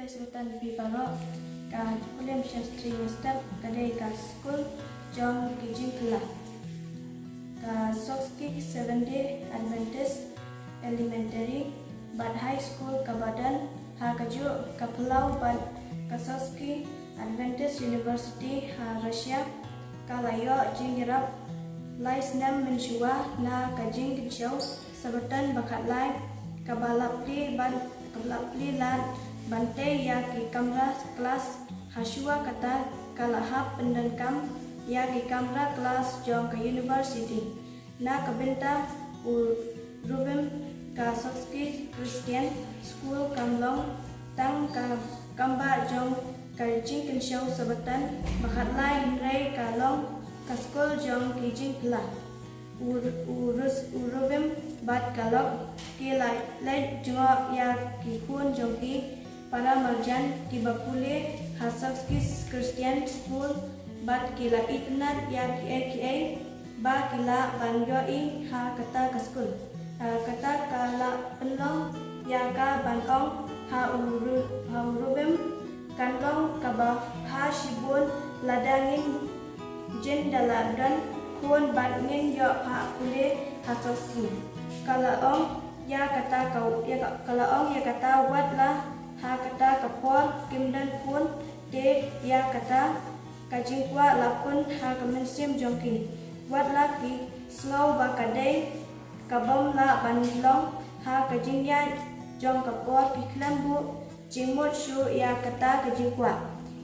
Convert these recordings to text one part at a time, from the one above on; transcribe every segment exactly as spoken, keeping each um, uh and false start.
Sultan Pi Paro, ka Jukulim Shastri Step, ka dei ka skul jong ki jingkylla. Ka Soski Seven Day Adventist Elementary bad High School ka ba don ha ka juh ka phyllaw bad ka Soski Adventist University ha Russia, ka la ïoh jingïarap lai snem mynshuwa na ka jingkynshew Sabbaton ba khatlai, ka ba la plie ban, ka ba la plie lad ban tei ïa ki kamra klas. Ha shuwa kata ka la hap pyndonkam ïa ki kamra klas jong ka university. Na ka bynta u Ruvim, ka Soski Christian School kam long tang ka kambah jong ka jingkynshew Sabbaton ba khatlai, hynrei ka long ka skul jong ki jingkylla. U, u Rus, u Ruvim bad ka lok ki la leit jngoh ïa ki khun jong ki para marjan ki ba pule ha Soski Christian School bad ki la itynnad ïa kiei kiei ba ki lah ban ïohi ha kata ka skul. Ah, kata ka la pynlong ïa ka ban ong ha u Ru-, ha u Ruvim, kan long ka ba bha shibun lada ngin jin da la don khun bad ngin ïoh phah pule ha Soski. Ka la ong ïa kata ka, ïa ka, ka la ong ïa kata wat la ha kata ka por kim don khun, te ïa kata ka jingkwah la pun ha ka mynsiem jong ki. Wat la ki sngew ba ka dei ka bym lah ban long ha ka jingïaid jong ka por, ki khlem buh jingmut shuh ïa kata ka jingkwah.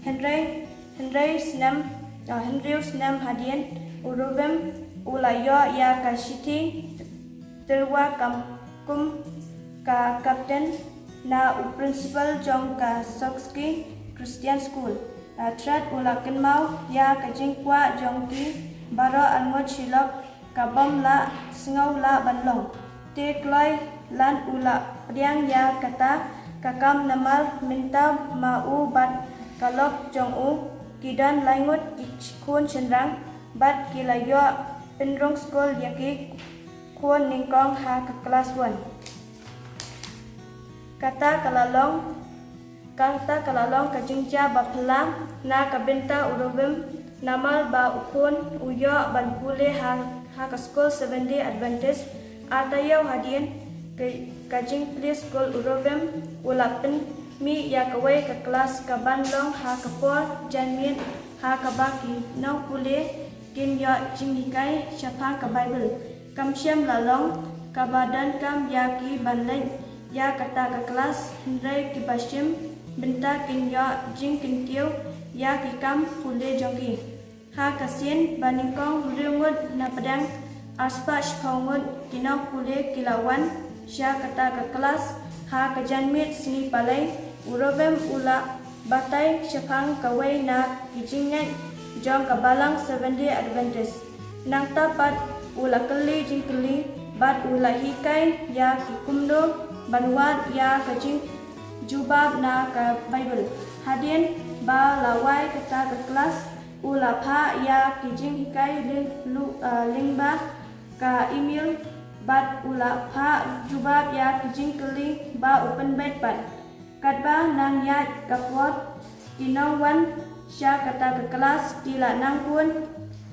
Hynrei, hynrei snem, ah, hynriew snem hadien, u Ruvim u la ïoh ïa ka shithi tyrwa kam kum ka captain na u principal jong ka Soski Christian School. Ah, Trat u la kynmaw ïa ka jingkwah jong ki baroh arngut shilok ka bym lah sngew lah ban long. Te kloi lan u la pdiang ïa kata ka kam namar mynta ma u bad ka lok jong u ki don lai ngut ki khun shynrang bad ki la ïoh pynrung skul ïa ki khun nyngkong ha ka klas one. Kata ka la long Kata ka la long ka jingjia ba phylla na ka bynta u Ruvim, namar ba u khun u ïoh ban pule ha, ha ka skul Seven Day Adventist. Arta ïew hadien ka, ka jingplie skul, u Ruvim u la pynmih ïa kawei ka klas ka ban long ha ka por janmiet, ha kaba ki nongpule kin ïoh jinghikai shaphang ka Baibl. Kam shym la long kaba donkam ïa ki ban leit ïa kata ka klas, hynrei kiba shim bynta kin ïoh jingkyntiew ïa ki kam pule jong ki. Ha ka sien ba nyngkong, hynriew ngut na pdeng arspah shiphew ngut ki nongpule ki la wan sha kata ka klas. Ha ka janmiet sngi Palei, u Ruvim u la batai shaphang kawei na ki jingngeit jong ka Balang Seven Day Adventist. Nangta pat u la kylli jingkylli bad u la hikai ïa ki kumno ban wad ïa ka jingjubab na ka Baibl. Hadien ba la wai kata ka klas, u la phah ïa ki jinghikai lyng-, lu-, ah, lyngba ka email bad u la phah jubab ïa ki jingkylli ba u pynbeit pat. Katba nang ïaid ka por, ki nongwan sha kata ka klas ki la nangkun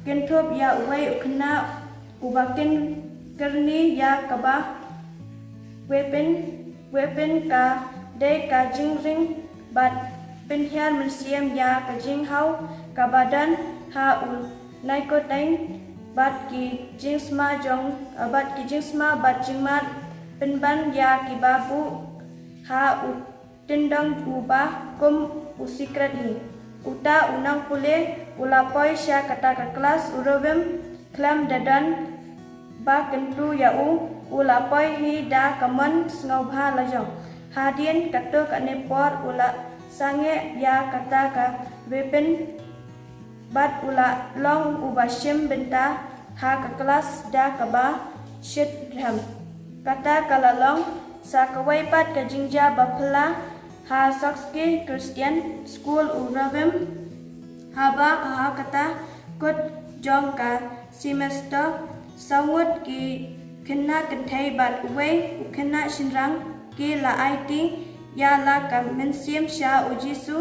kynthup ïa uwei u khynnah uba kin kyrni ïa kaba weapon, weapon ka dei ka jingring bad pynhiar mynsiem ïa ka jinghaw kaba don ha u Naikoteng bad ki jingsma jong, bad ki jingsma bad jingmad pynban ïa kiba buh ha u tyndong uba kum u secret hi. Uta u nongpule u la poi sha kata ka klas, u Ruvim khlem da don ba kyntu ïa u, u la poi hi da ka mon sngewbha lajong. Hadien katto katne por u la sangeh ïa kata ka weapon bad u la long uba shim bynta ha ka klas da kaba shitrhem. Kata ka la long sa kawei pat ka jingjia ba phylla ha Soski Christian School, u Ruvim. Haba ha kata kut jong ka semester, saw ngut ki khynnah kynthei bad uwei u khynnah shynrang ki la aiti ïa la ka mynsiem sha u Jisu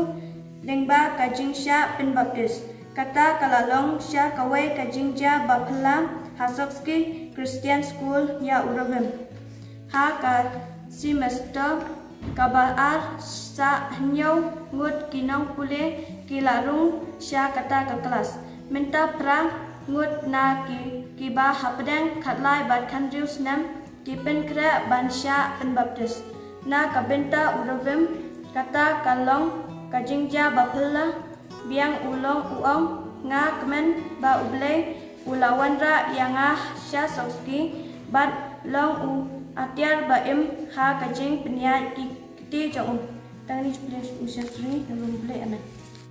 lyngba ka jingshah pynbaptis. Kata ka la long sha kawei ka jingjia baphylla ha Sokski Christian School ïa u Ravim. Ha ka semester kaba ar, sa hynñiew ngut ki nongpule ki la rung sha kata ka klas. Mynta phra ngut na ki, kiba hapdeng khatlai bad khathynriew snem ki pynkhreh ban shah pynbaptis. Na ka bynta u Ravim, kata ka long ka jingjia baphylla. Biang u long u ong, nga kmen ba U Blei u la wanrah ïa nga sha Sokski bad long u atiar ba im ha ka jingpynïaid ki kti jong u. Tang kine, please, u Shastri, na U Blei, amen.